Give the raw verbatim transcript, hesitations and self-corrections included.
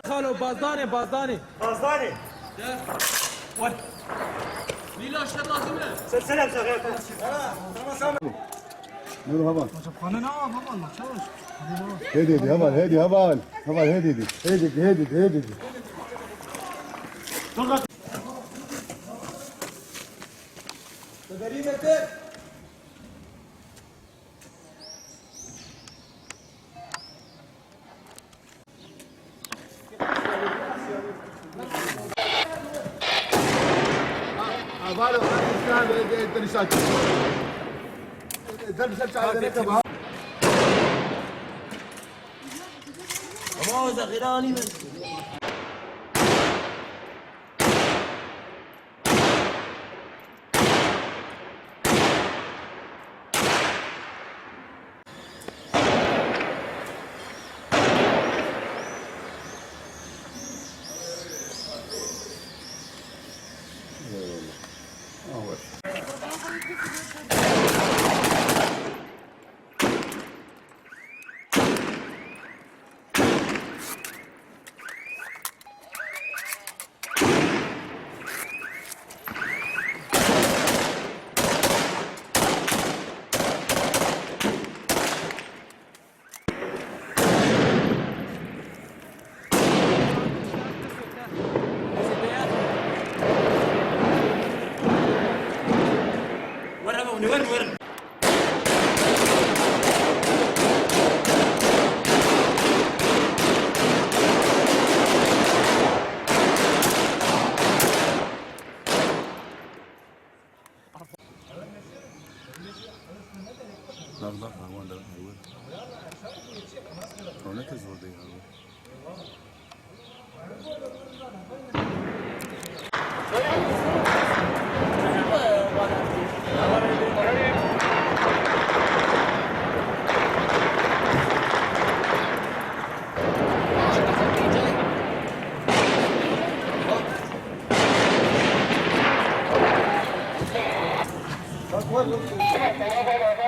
Xalo, bazdanê, bazdanê. Bazdanê. Gel. Vay. Lîla, şer lazim e. Sen selam söyle. Merhaba. Hocam, kanı ne var baba? Çavuş. Hadi baba. Hadi, hadi, heval, heval. Heval, hadi, hadi. Hadi, hadi, hadi. Dur bak. Tedariği getir. Bak, bak, hayvan da hayvan. O ne tez orada ya?